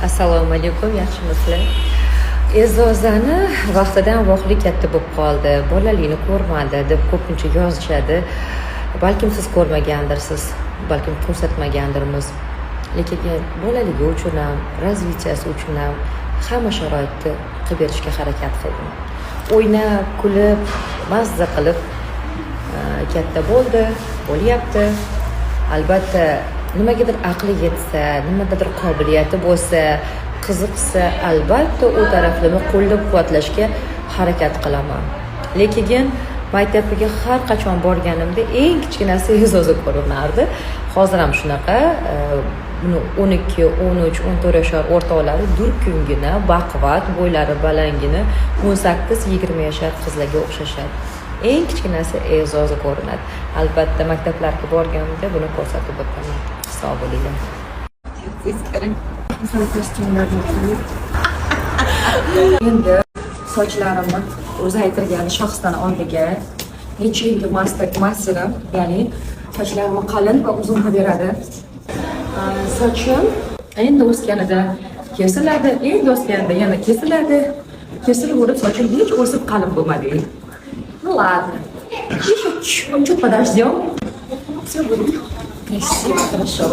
Assalomu alaykum, yaxshimisizlar? E'zozani vaqtidan vaqtli katta bo'lib qoldi, bolalikni ko'rmadi, deb ko'pincha yozishadi. Balkim siz ko'rmagandirsiz, balkim ko'rsatmagandirmiz, lekin bolaligi uchun ham, развития si uchun ham hamma sharoitni qilib berishga harakat qildim. O'ynab, kulib, mazza qilib katta bo'ldi, bo'lyapti. Albatta, nimagadir aqli yetsa, nimadadir qobiliyati bo'lsa, qiziqsa, albatta u taraflama qo'llab quvvatlashga harakat qilaman. Lekin maktabiga har qachon borganimda eng kichkinasi E'zoza ko'rinardi. Hozir ham shunaqa. Buni 12, 13, 14 yashar o'rtoqlari durkungina, baquvvat, bo'ylari balandgina, 18, 20 yashar qizlarga o'xshashadi. Eng kichkinasi E'zoza ko'rinadi. Albatta, maktablarga borganimda buni ko'rsatib o'taman. Sog' bo'linglar. Kostyumlarni kiyib, endi sochlarimni uzaytirgan shaxsdan oldiga necha yillik masterim, ya'ni sochlarimni qalin va uzun qilib beradi. Sochim endi o'sganida kesiladi, endi o'sganida yana kesiladi. Kesilib, sochim hech o'sib, qalin bo'lmadi. Ну ладно, еще чуть-чуть подождем, все будет красиво, хорошо.